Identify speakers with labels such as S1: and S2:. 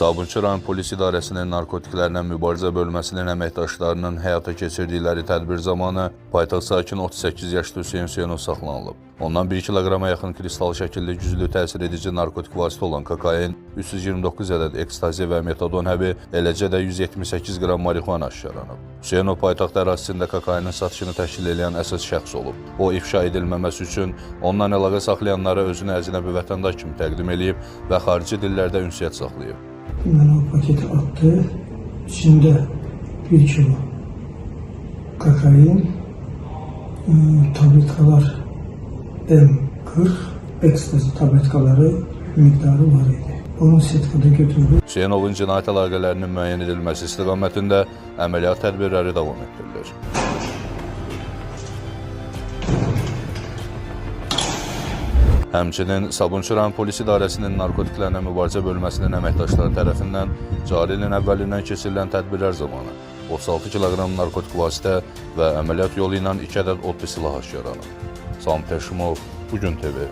S1: Sabunçu rayon polis idarəsinin narkotiklərlə mübarizə bölməsinin əməkdaşlarının həyata keçirdikləri tədbir zamanı paytaxt sakini 38 yaşlı Hüseyn Hüseynov saxlanılıb. Ondan 1 kiloqrama yaxın kristal şəkilli güclü təsir edici narkotik vasitə olan kokain, 329 ədəd ekstazi və metadon həbi, eləcə də 178 qram marixuana aşkarlanıb. Hüseynov paytaxt ərazisində kokainin satışını təşkil edən əsas şəxs olub. O ifşa edilməməsi üçün ondan əlaqə saxlayanlara özünü əcnəbi vətəndaş kimi təqdim eləyib və xarici dillərdə ünsiyyət saxlayıb.
S2: Mənə o paketi atdı. İçində 1 kilo kokain, tabletkalar M40, ekstazi tabletkaları miqdarı var idi. Onu setkada götürdü.
S1: Hüseynovun cinayət əlaqələrinin müəyyən edilməsi istiqamətində əməliyyat tədbirləri davam etdirilir. Həmçinin Sabunçu rayon polis idarəsinin narkotiklərlə mübarizə bölməsinin əməkdaşları tərəfindən cari ilin əvvəlindən keçirilən tədbirlər zamanı 36 kiloqram narkotik vasitə və əməliyyat yolu ilə 2 ədəd odlu silah aşkarlanıb. Samit Həşimov, Bu Gün TV.